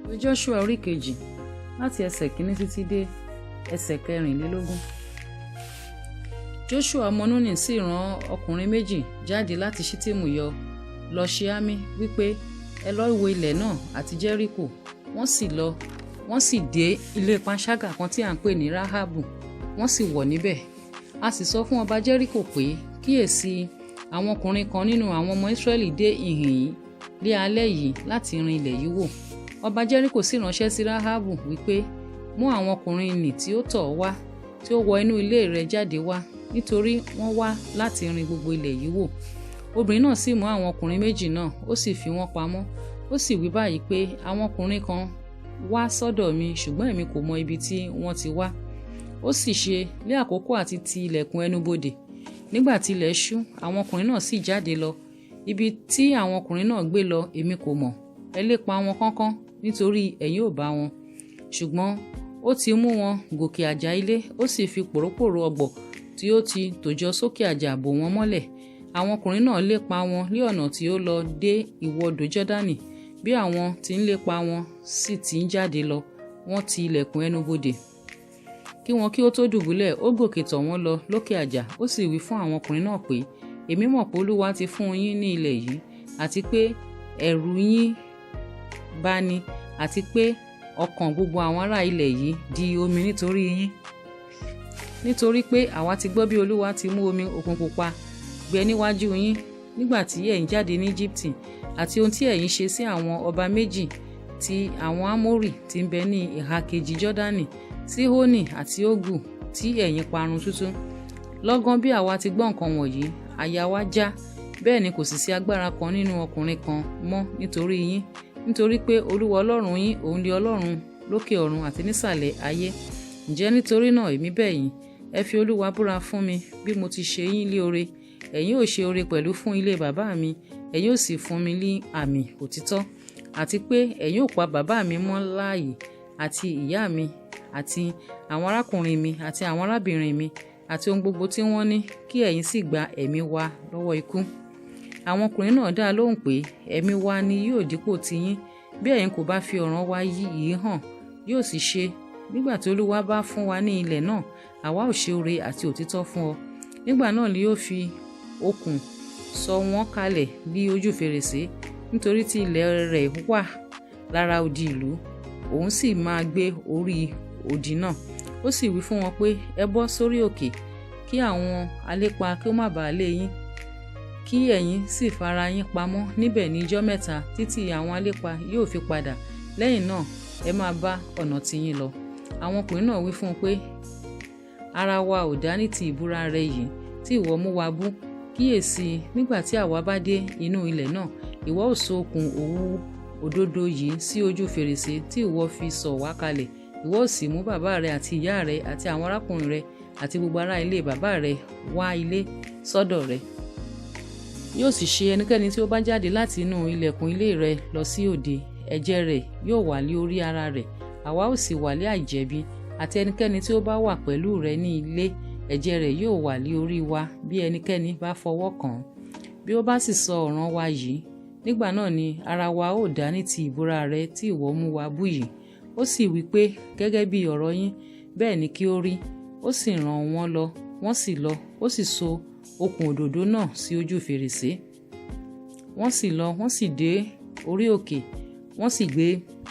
Ìwé Joshua orí kejì láti ẹsẹ̀ kìíní títí dé ẹsẹ̀ kẹrìnlélógún. Joshua ọmọ Núnì sì rán ọkùnrin méjì jáde láti Ṣittimu yọ lọ ṣe àmì wípé, ẹ lọ wo ilẹ̀ náà àti Jẹ́ríkò. Wọ́n sì lọ, wọ́n sì dé ilé panṣágà kan tí à ń pè ní Rahabu, wọ́n sì wọ̀ níbẹ̀. A sì sọ fún ọba Jẹ́ríkò pé, kíyèsí, àwọn ọkùnrin kan nínú àwọn ọmọ Ísírẹ́lì dé ìhín lé alẹ́ yìí láti rin ilẹ̀ yìí wò. Ọba Jẹ́ríkò sì ránṣẹ́ sí Rahabu wípé, mú àwọn ọkùnrin nì tí ó tọ̀ ọ́ wá, tí ó wọ inú ilé rẹ jáde wá, nítorí wọ́n wá láti rin gbogbo ilẹ̀ yìí wò. Obìnrin náà sì mú àwọn ọkùnrin méjì náà, ó sì fi wọ́n pamọ́. Ó sì wí báyìí pé, àwọn ọkùnrin kan wá sọ́dọ̀ mi, ṣùgbọ́n èmi kò mọ ibi tí wọ́n ti wá. Ó sì ṣe lé àkókò àti ti ilẹ̀kùn ẹnubodè. Nígbà tí ilẹ̀ ṣú, àwọn ọkùnrin náà sì jáde lọ. Ibi tí àwọn ọkùnrin náà gbé lọ, èmi kò mọ̀. Ẹ lépa wọn kánkán, nítorí ẹ̀yin ò bá wọn. Ṣùgbọ́n ó ti mú wọn gòkè àjà ilé, ó sì fi pòròpórò ọ̀gbọ̀ tí ó ti tòjọ sókè àjà bò wọ́n mọ́lẹ̀. Àwọn ọkùnrin náà lépa wọn ní ọ̀nà tí ó lọ dé ìwọdò Jọ́dánì. Bí àwọn tí ń lépa wọn sì ti ń jáde lọ, wọ́n ti ilẹ̀kùn ẹnubodè. Kí wọn kí ó tó dùbúlẹ̀, ó gòkè tọ̀ wọ́n lọ lókè àjà, ó sì wí fún àwọn ọkùnrin náà pé, èmi mọ̀ pé Olúwa ti fún yín ní ilẹ̀ yìí, àti pé ẹ̀rù yín bá ní, àti pé ọkàn gbogbo àwọn ará ilẹ̀ yìí di omi nítorí yín. Nítorí pé àwa ti gbọ́ bí Olúwa ti mú omi Òkun Pupa gbẹ níwájú yín nígbà tí ẹ̀yin jáde ní Íjíbítì, àti ohun tí ẹ̀yin ṣe sí àwọn ọba méjì ti àwọn Ámórì tí ń bẹ ní ìhà kejì Jọ́dánì, Síhónì àti Ógù, tí ẹ̀yin parun túútúú. Lọ́gán bí àwa ti gbọ́ nǹkan wọ̀nyí, àyà wa já, bẹ́ẹ̀ ni kò sì sí agbára kan nínú ọkùnrin kan mọ́ nítorí yín, nítorí pé Olúwa Ọlọ́run yín òun ni Ọlọ́run lókè ọ̀run àti nísàlẹ̀ ayé. Ǹjẹ́ nítorí náà èmi bẹ̀ yín, ẹ fi Olúwa búra fún mi bí mo ti ṣe yín lé oore. Ẹ̀yin ó ṣe oore pẹ̀lú fún ilé bàbá mi, ẹ̀yin ó sì fún mi ní àmì òtítọ́, àti pé ẹ̀yin ó pa bàbá mi mọ́ láàyè, àti ìyá mi, àti àwọn arákùnrin mi, àti àwọn arábìnrin mi, àti ohun gbogbo tí wọ́n ní, kí ẹ̀yin sì gba ẹ̀mí wa lọ́wọ́ ikú. Àwọn ọkùnrin náà dá lóhùn pé, ẹ̀mí wa ni yóò dípò tiyín, bí ẹ̀yin kò bá fi ọ̀ràn wa yìí hàn, yóò sì ṣe. Nígbà tí Olúwa bá fún wa ní ilẹ̀ náà, àwa ó ṣe oore àti òtítọ́ fún ọ. Nígbà náà ni yóò fi okùn sọ wọ́n kalẹ̀ ní ojú fèrèsé, nítorí tí ilẹ̀ rẹ̀ wà lára odi ìlú, òun sì máa gbé orí odi náà. Ó sì wí fún wọn pé, ẹ bọ́ sórí òkè, kí àwọn alépa kí ó má bàa lé yín, kí ẹ̀yin sì fara yín pamọ́ níbẹ̀ ní ijọ́ mẹ́ta títí àwọn alépa yóò fi padà. Lẹ́yìn náà ẹ máa bá ọ̀nà tiyín lọ. Àwọn ọkùnrin náà wí fún un pé, ara wa ò dá ní ti ìbúra rẹ yìí tí ìwọ mú wa bú. Kíyèsí, nígbà tí àwa bá dé inú ilẹ̀ náà, ìwọ ó so okùn òwú òdòdó yìí sí ojú fèrèsé tí ìwọ fi sọ̀ wá kalẹ̀. Ìwọ ó sì mú bàbá rẹ àti ìyá rẹ àti àwọn arákùnrin rẹ àti gbogbo ará ilé bàbá rẹ wá ilé sọ́dọ̀ rẹ. Yóò sì ṣe ẹnikẹ́ni tí ó bá jáde láti inú ilẹ̀kùn ilé rẹ lọ sí òde, ẹ̀jẹ̀ rẹ̀ yóò wà lé orí ara rẹ̀, àwa ó sì wà lé àìjẹ̀bi, àti ẹnikẹ́ni tí ó bá wà pẹ̀lú rẹ ní ilé, ẹ̀jẹ̀ rẹ̀ yóò wà lé orí wa bí ẹnikẹ́ni bá fọwọ́ kàn án. Bí ó bá sì sọ ọ̀ràn wa yìí, nígbà náà ni ara wa ó dá ní ti ìbúra rẹ tí ìwọ mú wa bú yìí. Ó sì wí pé, gẹ́gẹ́ bí ọ̀rọ̀ yín, bẹ́ẹ̀ ni kí ó rí. Ó sì rán wọn lọ, wọ́n sì lọ, ó sì so okùn òdòdó náà sí ojú fèrèsé. Wọ́n sì lọ, wọ́n sì dé orí òkè, wọ́n sì gbé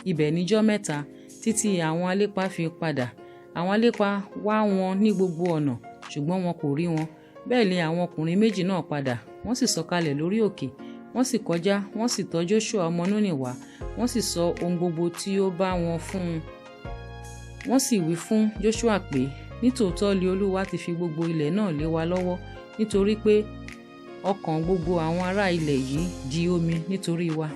ibẹ̀ níjọ́ mẹ́ta títí àwọn alépa fi padà. Àwọn alépa wá wọn ní gbogbo ọ̀nà, ṣùgbọ́n wọn kò rí wọn. Bẹ́ẹ̀ ni àwọn ọkùnrin méjì náà padà, wọ́n sì sọ̀kalẹ̀ lórí òkè, wọ́n sì kọjá, wọ́n sì tọ̀ Joshua ọmọ Núnì wá, wọ́n sì sọ ohun gbogbo tí ó bá wọn fún un. Wọ́n sì wí fún Joshua pé, nítòótọ́ li Olúwa ti fi gbogbo ilẹ̀ náà lé wa lọ́wọ́, nítorí pé ọkàn gbogbo àwọn ará ilẹ̀ yìí di omi nítorí wa.